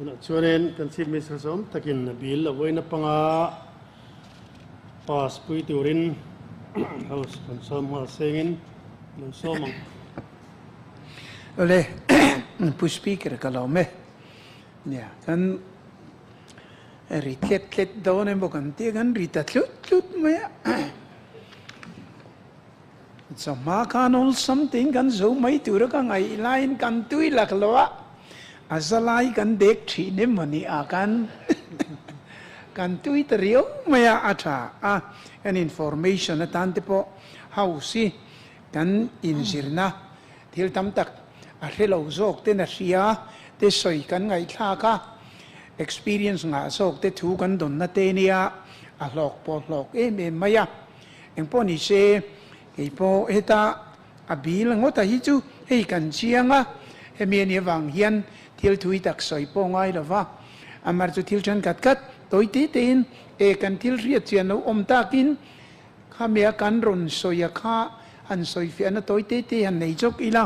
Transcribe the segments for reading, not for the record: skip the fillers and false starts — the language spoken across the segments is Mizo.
Tunah chuanin kan Chief Minister sawm takin a bill a vawiin apanga pass pui turin House kan sawm nghal sengin lo sawm ang. Awle, Pu Speaker ka lawm e. Nia, kan ri tlet tlet dawn emaw kan tia kan ri ta tlut tlut mai a. Chawhma khan awlsam tein kan zo mai tura ka ngaih laiin kan tui lak lo a, a za lai kan dek thin emaw ni a kan kan tui ta riau mai a, a tha a, kan information atan te pawh house hi kan inzirna thil tam tak a hre lo zawk ten a hria te sawi kan ngaihthlak a, experience ngah zawk te thu kan dawnna te nia a hlawk pawh hlawk em em mai a. Engpawh ni se, kei pawh heta a bil ngawta hi chu hei kan chiang a, hemi a nih avang hian thil thui tak sawi pawh ngai lo va, amar chu thil thenkhat khat tawi te tein e kan thil hriat chian lo awm takin khamia kan rawn sawi a kha han sawi fiahna tawi te te han nei chawk ila,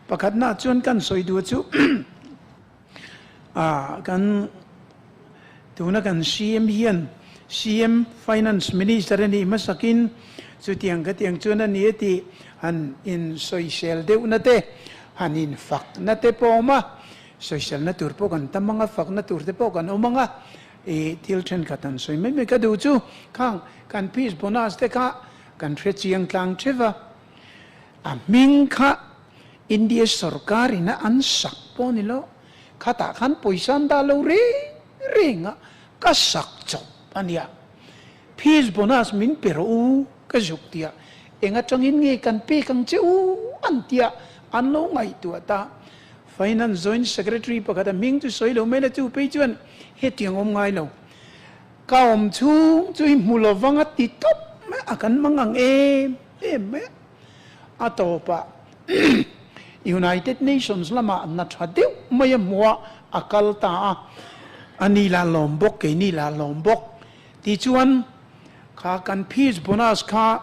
pakhatna chuan kan sawi duh chu A kan tuna kan CM hian CM Finance Minister a nih hmasakin chutiang khatiang chuan a ni a tih han insawisel deuhna te, han infakna te pawh a awm a, sawiselna tur pawh kan tam ang a, fakna tur te pawh kan awm ang a, ih thil thenkhat han sawi mai mai ka duh chu khang kan fees bonus te kha kan hre chiang tlang theuh a, a hming kha India sorkar in a an sak pawh ni lo, khatah khan pawisa an dah lo reng reng a, ka sak chawp a nia. Fees bonus min pe rawh u ka zuk tia, eng atangin nge kan pek ang che u an tia an lo ngaihtuah ta. Finance Joint Secretary pakhat a hming chu sawi lo mai la chu phei chuan hetiang awm ngai lo. Ka awm chhung chu i hmu lovang a ti tawp mai a, kan mang ang em em mai a. A tawpah United Nations lamah na tha deuh mai a hmuh a, a kal ta a. A ni lah lawm bawk, keini lah lawm bawk. Tichuan, kha kan fees bonus kha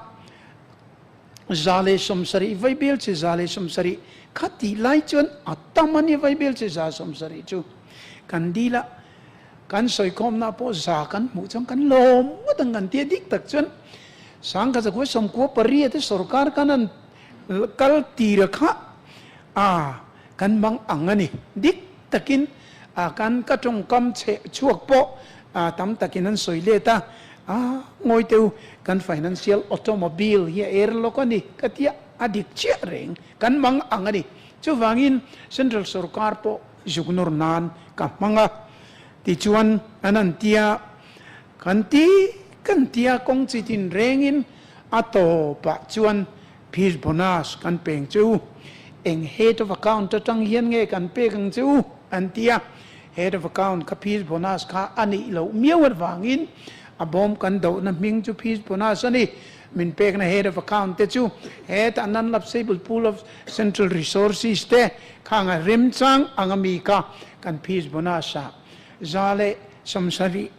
170 vaibel che 170 kha tih lai chuan a tam a ni vaibel che 170 chu. Kan dil a, kan sawikhawmna pawh za kan hmuh chuan kan lawm ngawt ang kan tia dik tak chuan Sangkhat zakua 98 te sorkar khan an kal tir a kha a kan mang ang a ni. Dik takin a kan ka tawngkam chhe chhuak pawh a tam takin an sawi let a, a ngawi teu kan financial automobile hi a er lawk a ni ka tia a dik chiah reng kan mang ang a ni. Chuvangin central sorkar pawh zuk nawr nan ka hmang a tichuan an an tia. Kan ti kan tia kawng chi tin rengin a tawpah chuan fees bonus kan peng che u. Eng head of account atang hian nge kan pek ang che u? an ti a. Head of account kha fees bonus kha a nih loh miau avangin a bawm kan dohna hming chu fees bonus a ni. Min pekna head of account te chu head a non-lapsable pool of central resources te khang a remchang ang ami kha kan fees bonus ah 170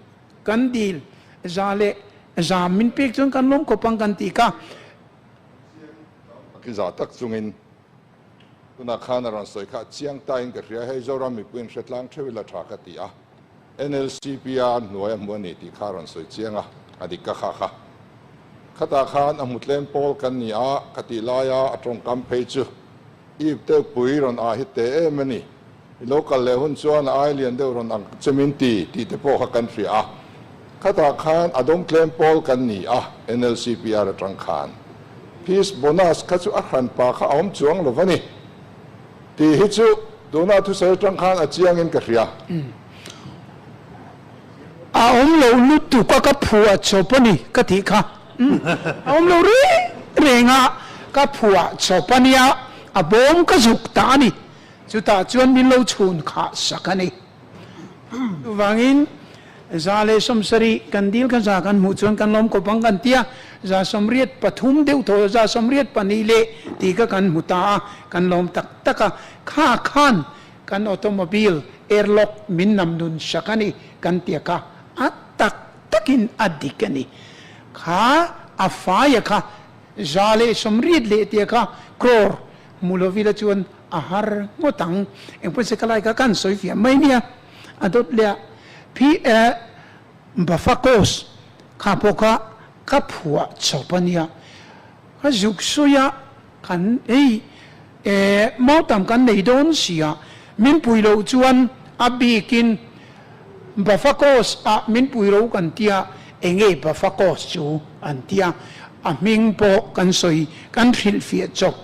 kan dil 100 min pek chuan kan lawm khawp ang kan tih kha. Ki za tak chungin tunah khan a rawn sawi kha a chiang ta in ka hria, hei Zoram mipui in hre tlang theuh ila tha ka ti a, NLCP a hnuai a hmu a ni tih kha a rawn sawi chiang a, a dik ka kha kha. Khatah khan a hmu tlem pawl kan ni a ka tih laia a tawngkam phei chu ip deuh pui rawn ah hi te em a ni. I lo kal leh hun chuan a ai lian deuh rawn ang che min ti tih te pawh kha kan hria a. Khatah khan a dawng tlem pawl kan ni a, NLCPR atang khan. Fees bonus kha chu a hran pa kha a awm chuang lo va ni. Tih hi chu tuna thusawi atang khan a chiangin ka hria. A awm lo lutuk a ka phuah chawp a ni ka tih kha. A awm lo reng reng a, ka phuah chawp a nia, a bawm ka zuk ta a ni. Chutah chuan min lo chhun khah sak a ni. Chuvangin 170 kan dil kha za kan hmuh chuan kan lawm kawp ang kan ti a, 83 deuh thaw 82 leh tih kha kan hmu ta a, kan lawm tak tak a. Kha khan kan automobile airlock min nam nun sak a ni kan tia kha a tak takin a dik a ni. Kha a faia kha 180 leh tia kha crore Hmu lovila chuan a har ngawt ang. Engpawh se ka lai kha kan sawi fiah mai nia. A dawt leh a P Bafakos kha pawh kha ka phuah chawp a nia. Ka zuk sawi a, kan hei eh mautam kan nei dawn si a, min pui loh chuan a bikin Bafakos ah min pui ro kan tia, enge Bafakos chu an tia, a hming pawh kan sawi kan hrilhfiah chawp.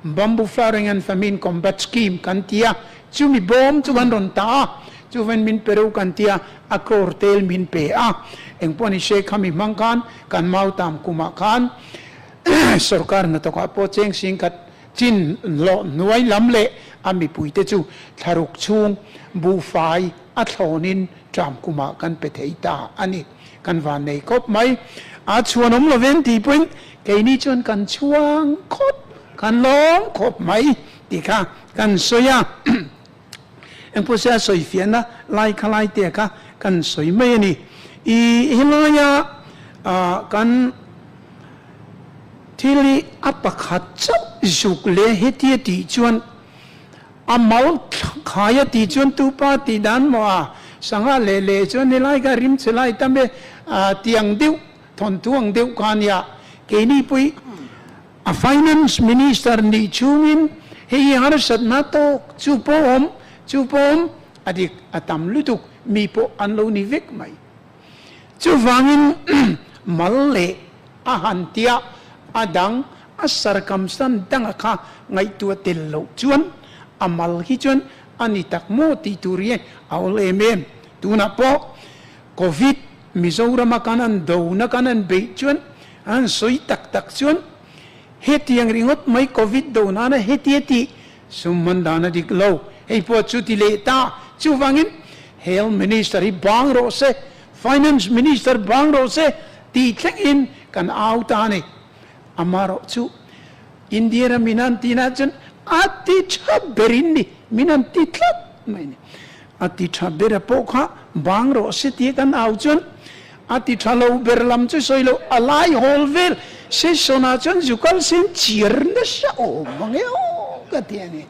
Bamboo Flowering and Famine Combat Scheme kan tia, chumi bawm chu kan rawn ta a, chuvan min pe ro kan tia, a crore tel min pe a. Engpawh ni se khami hmang khan kan mautam kumah khan sorkar hnathawkah pawh cheng singkhat chin hlawh hnuai lam leh a mipuite chu thlaruk chhung buhfai a thlawnin ṭam kumah kan pe thei ta a ni. Kan van nei khawp mai. A chhuan awm lovin tih pawhin keini chuan kan chhuang khawp, kan lawm khawp mai tih kha kan sawi a. Engpawh se a sawi fiahna lai kha lai te kha kan sawi mai a ni. I helaia kan thil hi a pakhat chauh zuk leh hetia tih chuan A mal khai a tih chuan tupa tih dan maw a sangha leh leh chuan helai kha rim che lai tam e a tiang deuh thawnthu ang deuh kha a nia. Keini pawh a finance minister nih chhungin hei hi harsatna tawk chu pawh awm chu pawh awm a dik a tam lutuk mi pawh an lo ni vek mai. Chuvangin mal leh a han tia a dang a circumstance danga kha ngaihtuah tel loh chuan a mal hi chuan a ni tak maw tih tur hi a awl em em. Tunah pawh Covid Mizorama kan an dona kan an beih chuan an sawi tak tak chuan hetiang ringawt mai Covid do nana hetia tih sum man dan a dik lo. Hei pawh chu ti leh ta. Chuvangin Health Minister hi bang rawh se, Finance Minister bang rawh se tih thlengin kan au ta a ni. Amaherawh chu India ram in an tihna chuan a ti tha berin ni, min an ti tlat mai a ni. A ti tha bera pawh kha bang rawh se tia kan au chuan a ti tha lo ber lam chu sawi lo, a lai hawl vel session ah chuan zu kal sen chiar nasa awm ang e aw ka ti a ni.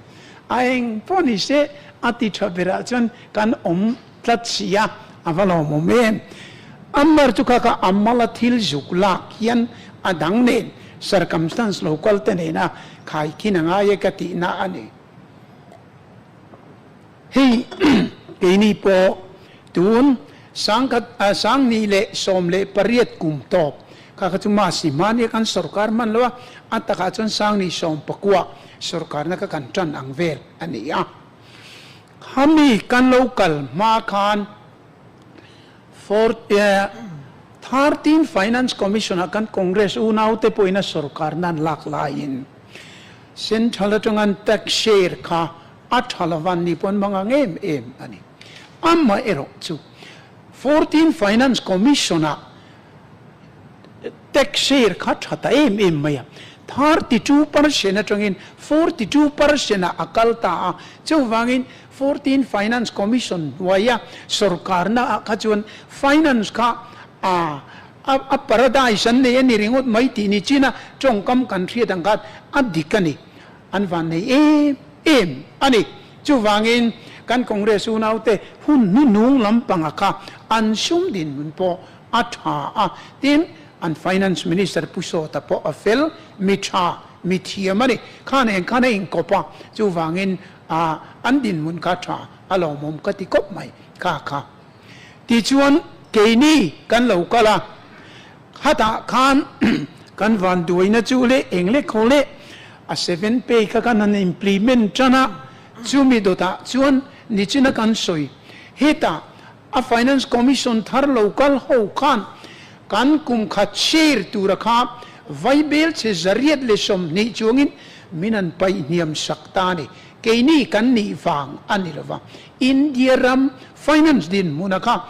A eng pawh ni se a ti tha berah chuan kan awm tlat si a, a va lawmawm em? Ammar chu kha kha Ammala thil zuk lak hian a dang nen circumstance lo kal te nena khaikhin a ngai e ka tihna a ni. Hei keini pawh tun sangkhat sanghnih leh 18 kum tawp kha kha chu Masi hmania kan sorkar hman lo a, a takah chuan sanghnih 19 sorkarna kha kan tan ang vel a ni a. Khami kan lo kal hma khan 13 Finance Commission ah kan Congress unaute pawhin a sorkar nan lak laiin Central atanga tax share kha a tha lova ni pawn hmang ang em em a ni. Amaherawh chu 14 Finance Commission ah Tax share kha tha ta em em mai a, 32% atangin 42% ah a kal ta a, chuvangin 14 Finance Commission hnuaia sorkarna ah kha chuan finance kha a a paradise an nei a ni ringawt mai tih ni chin a, tawngkam kan hriat ang khan a dik a ni, an vannei em em a ni. Chuvangin kan Congress unaute hun hnuhnung lampanga kha an sum dinhmun pawh a tha a, tin, an Finance Minister Pu Sawta pawh a fel, mi tha, mi thiam a ni. Khan eng khan a inkawp a, chuvangin a an dinhmun kha tha a lawmawm ka ti kawp mai kha kha. Tichuan, keini kan lo kal a, khatah khan kan vanduaina chu leh eng leh khaw leh a seven pay kha kan han implement tan a, chumi dawtah chuan nichina kan sawi hetah A Finance Commission thar lo kal ho khan kan kum khat share tura kha vaibel che 120 chuangin min an paih hniam sak ta a ni. Keini kan nih vang a ni lova, India ram finance dinhmuna kha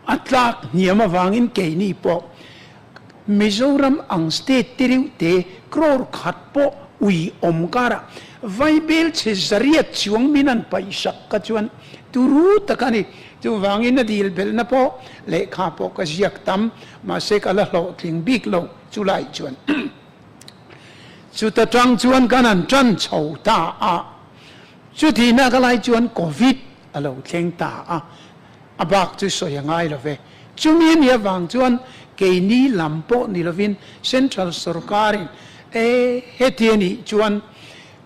a tlak hniam avangin keini pawh Mizoram ang state te reuh te crore khat pawh ui awm karah vaibel che 800 chuang min an paih sak ka chuan turu tak a ni. Chuvangin a dil belhna pawh lehkha pawh ka ziak tam, mahse ka la hlawhtling bik lo chulai chuan. Chuta tang chuan kan han tan chho ta a, chutihna ka lai chuan Covid. a lo thleng ta a, a bak chu sawi a ngai lo ve. Chumi a nih avang chuan keini lam pawh ni lovin Central sorkarin e heti a nih chuan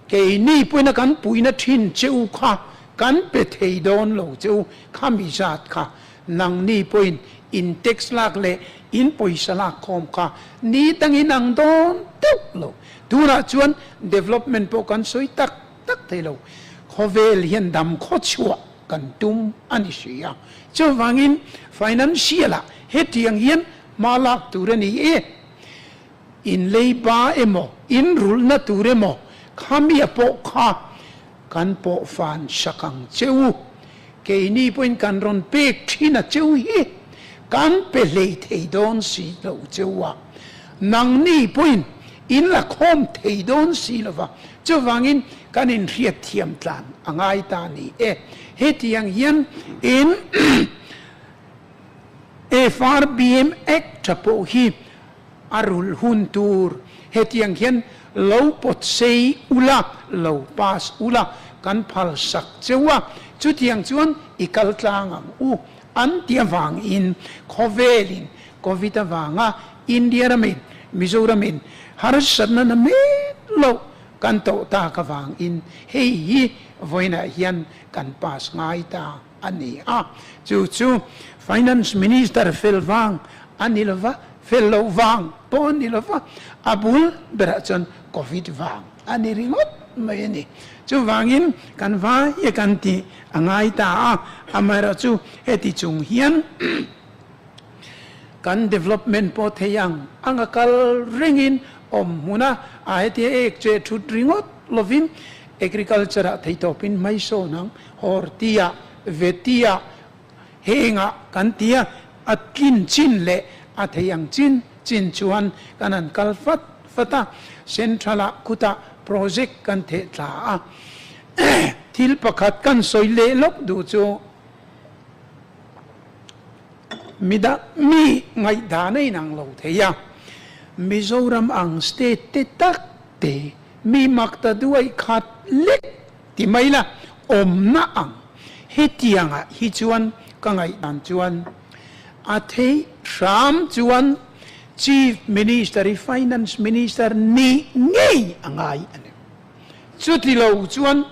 keini pawhin a kan puihna thin che u kha kan pe thei dawn lo che u, khami zat kha nangni pawhin in tax lak leh in pawisa lak khawm kha ni dangin ang dawn deuh lo. Tunah chuan development pawh kan sawi tak tak thei lo. Khawvel hian dam khawchhuah kan tum a ni si a. Chuvangin financial ah hetiang hian hma lak tur a ni e. In leiba emaw, in rulhna tur emaw khamia pawh kha kan pawh fan sak ang che u. Keini pawhin kan rawn pek thin a cheu hi kan pe hlei thei dawn si lo cheu a, nangni pawhin in la khawm thei dawn si lo va, chuvangin kan inhriat thiam tlan a ngai ta ni e. Hetiang hian in FRBM Act tha pawh hi a rulh hun tur hetiang hian lo pawt sei ula, lo pass ula, kan phal sak cheu a, chutiang chuan i kal tlang ang u an ti avangin khawvelin Covid avanga India ramin Mizoramin harsatna na met loh kan tawh tak avangin hei hi vawiinah hian kan pass ngai ta a ni a, chu chu Finance Minister fel vang a ni lova, fel loh vang pawh a ni lova, a bul berah chuan Covid vang a ni ringawt mai a ni. Chuvangin kan vai e kan tih a ngai ta a, amaherawhchu heti chung hian kan development pawh thei ang ang a kal rengin awm hmuna a hetia ek che thut ringawt lovin agriculture ah theitawpin hmaisawn ang. Hortia, Vetia, hengah kan ti a, a tlin chin leh a thei ang chin chin chuan kan han kal fat fat a, Central-ah khutah project kan theh thla a. Thil pakhat kan sawi leh lawk duh chu mida mi ngaihdan a inang lo thei a, Mizoram ang state te tak te mi mak ta duai khat lek Ti mai la, awmna ang. Hetiangah hi chuan ka ngaihdan chuan a theih hram chuan Chief Minister hi Finance Minister nih ngei a ngai a ni. Chuti lo chuan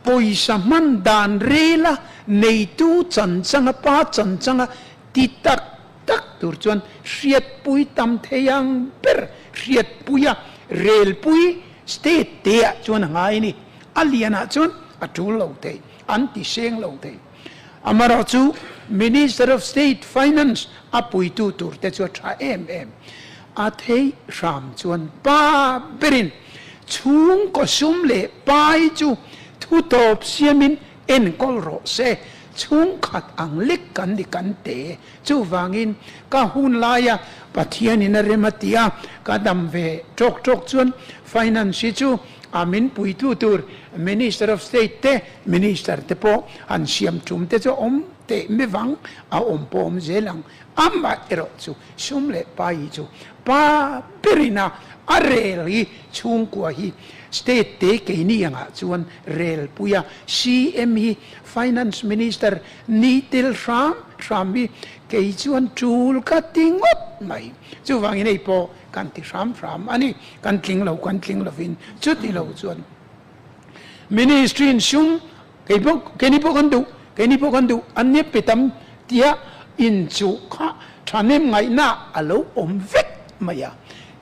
pawisa hman dan rela neitu chanchanga pa chanchanga ti tak tak tur chuan hriatpui tam thei ang ber hriatpuia relpui State te ah chuan a ngai a ni. A lian ah chuan a tul lo thei, an ti seng lo thei. Amaherawh chu Minister of State Finance a puitu tur te chu a tha em em. A theih hram chuan pa berin chhungkaw sum leh pai chu thu tawp siamin enkawl rawh se. Chhungkhat ang lek kan ni kan te. Chuvangin ka hun laia Pathianin a rem a ti a, ka dam ve tawk tawk chuan Finance hi chu a min puitu tur Minister of State te, Minister te pawh han siam tum te chu awm teh mi vang a awm pawh awm zel ang. Amah erawh chu sum leh pai hi chu pa berin a a rel hi chhungkua hi State te keini angah chuan rel pui a, CM hi Finance Minister Ni tel hram hram hi kei chuan tul ka ti ngawt mai. Chuvangin hei pawh kan ti hram hram a ni. Kan tling lo, kan tling lovin chuti lo chuan Ministry in sum kei pawh keini pawh kan duh, keini pawh kan duh an nia pe tam tia inchuh kha thahnem ngaihna a lo awm vek mai a.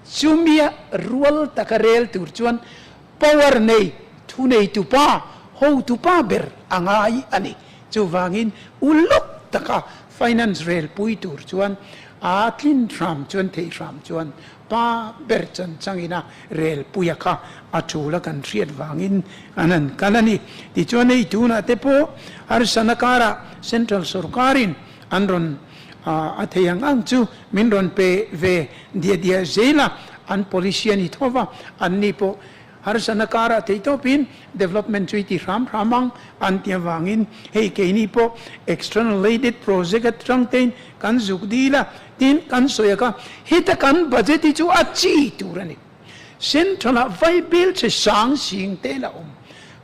Chumia rual taka rel tur chuan Power nei, thuneitupa, hotupa ber a ngai a ni. Chuvangin uluk taka finance rel pui tur chuan a tlin hram chuan theih hram chuan pa ber chan changin a rel puia kha a tul a kan hriat vangin an han kal a ni. Tichuan hei tunah te pawh harsana karah Central sorkarin an rawn a thei ang ang chu min rawn pe ve diah diah zel a, an policy a ni tho va, anni pawh harsatna karah theih tawpin development chu i ti hram hram ang an ti avangin hei keini pawh external aided project atang tein kan zuk dil a, tin kan sawi a kha heta kan budget hi chu a chi tur a ni. Central ah vaibel che sang sing te la awm.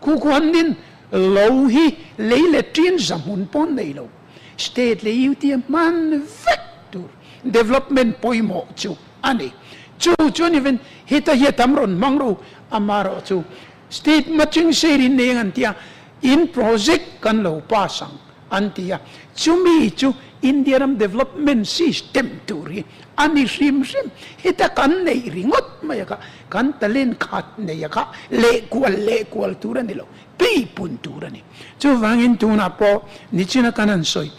Khu khu an nin. Lo hi lei leh ṭin za hmun pawn nei lo. State leh UT a hman vek tur development pawimawh chu a ni. Chu chuan even heta hi a tam rawn hmang ro amarawh chu state matching share in nei ang an ti a, in project kan lo pass ang an ti a. Chumi chu India ram development system tur hi a ni hrim hrim. Heta kan neih ringawt mai a kha, kan talent khat nei a kha lehkual lehkual tur a ni lo. Tui pun tur a ni. Chuvangin tunah pawh nichina kan han sawi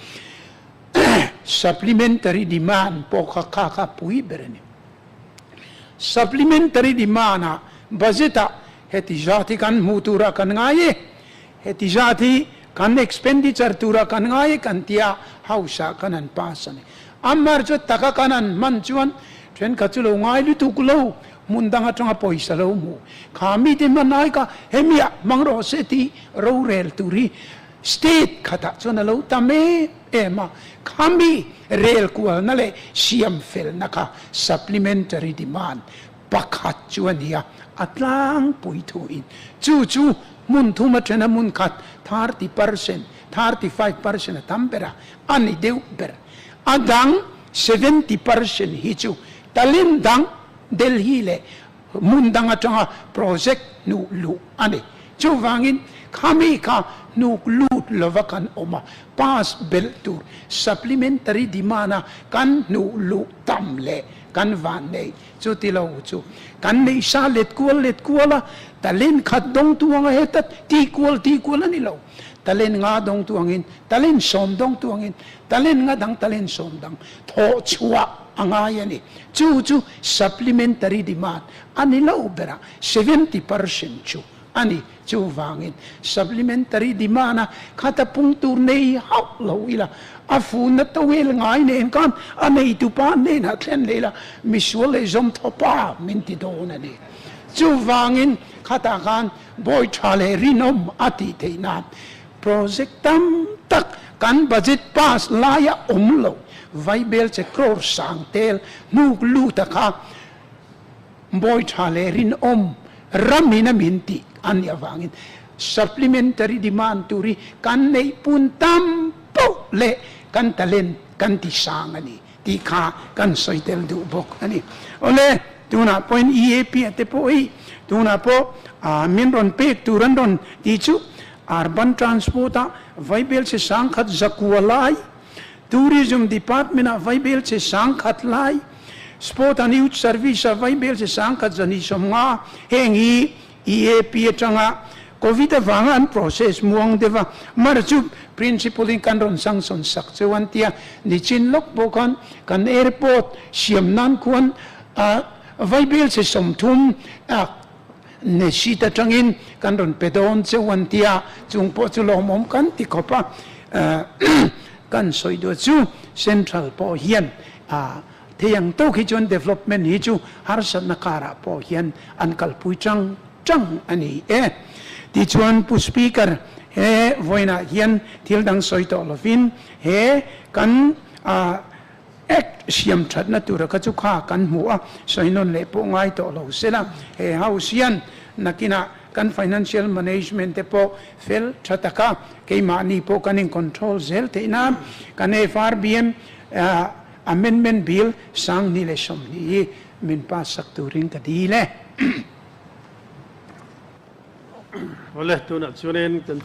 supplementary demand pawh kha kha kha pui ber a ni. Supplementary demand ah budget ah heti zat hi kan hmuh turah kan ngai e, heti zat hi kan expenditure turah kan ngai e kan tia house ah kan han pass a ni. Amar chu taka kan han hman chuan thenkhat chu lo ngai lutuk lo Hmun dang atanga pawisa lo hmu. Kha mite hman ai kha hemiah hmang rawh se tih rorel tur hi state khatah chuan a lo tam em em a. Kha mi rel kualna leh siam felna kha supplementary demand pakhat chu a ni a, a tlangpui thuin chu chu hmun thum athen a hmun khat 30%, 35% a tam ber a, a ni deuh ber. A dang 70% hi chu talent dang Delhi leh hmun dang atanga project hnuh luh a ni. Chuvangin khami kha hnuk lut lova kan awm a, pass belh tur supplementary demand a kan hnuh luh tam leh kan van nei. Chuti lo chu kan neih sa let kual let kual a, talent khat dawng tu anga heta ti kual ti kual a ni lo. Talent nga dawng tu angin, talent sawm dawng tu angin, talent nga dang talent sawm dang thawh chhuah a ngai a ni. Chu chu supplementary demand a ni lo berah 70% chu a ni. Chuvangin supplementary demand a khata pung tur nei hauh lo ila, a funa towel ngai nen khan a neitupa hnenah thlen leh ila, misual leh zawmthaw pa min ti dawn a ni. Chuvangin khatah khan bawi tha leh rinawm a tih theih nan project tam tak kan budget pass laia awm lo, vaibel che crore sang tel hnuk lut a kha bawi tha leh rinawm ramin a min tih a nih avangin supplementary demand tur hi kan neih pun tam poh leh kan talent kan ti sang a ni tih kha kan sawi tel duh bawk a ni. Awle, tunah pawhin EAP a te pawh hi tunah pawh min rawn pek tur an rawn tih chu Urban Transport ah vaibel che sangkhat zakua lai, Tourism Department ah vaibel che sangkhat lai, Sport and Youth Service ah vaibel che sangkhat zahnih sawmnga heng hi EAP atanga Covid avanga an process muang deuh a, mar chu Principal in kan rawn sanction sak cheu an tia, nichin lawk pawh khan kan airport siam nan khuan vaibel che 30 Neshit atangin kan rawn pe dawn cheu an tia, chung pawh chu lawmawm kan ti khawp a, kan sawi duh chu Central pawh hian thei ang tawk hi chuan development hi chu harsatna karah pawh hian an kalpui chang chang a ni e. Tichuan Pu Speaker, he vawiinah hian thil dang sawi tawh lovin he kan Act siam thatna tura kha chu kha kan hmu a, sawi nawn leh pawh ngai tawh lo sela, he House hian nakinah kan financial management te pawh fel tha taka keimahni pawh kan in control zel theih nan kan FRBM Amendment Bill 2020 hi min pass sak turin ka dil e. Awle, tunah chuanin kan.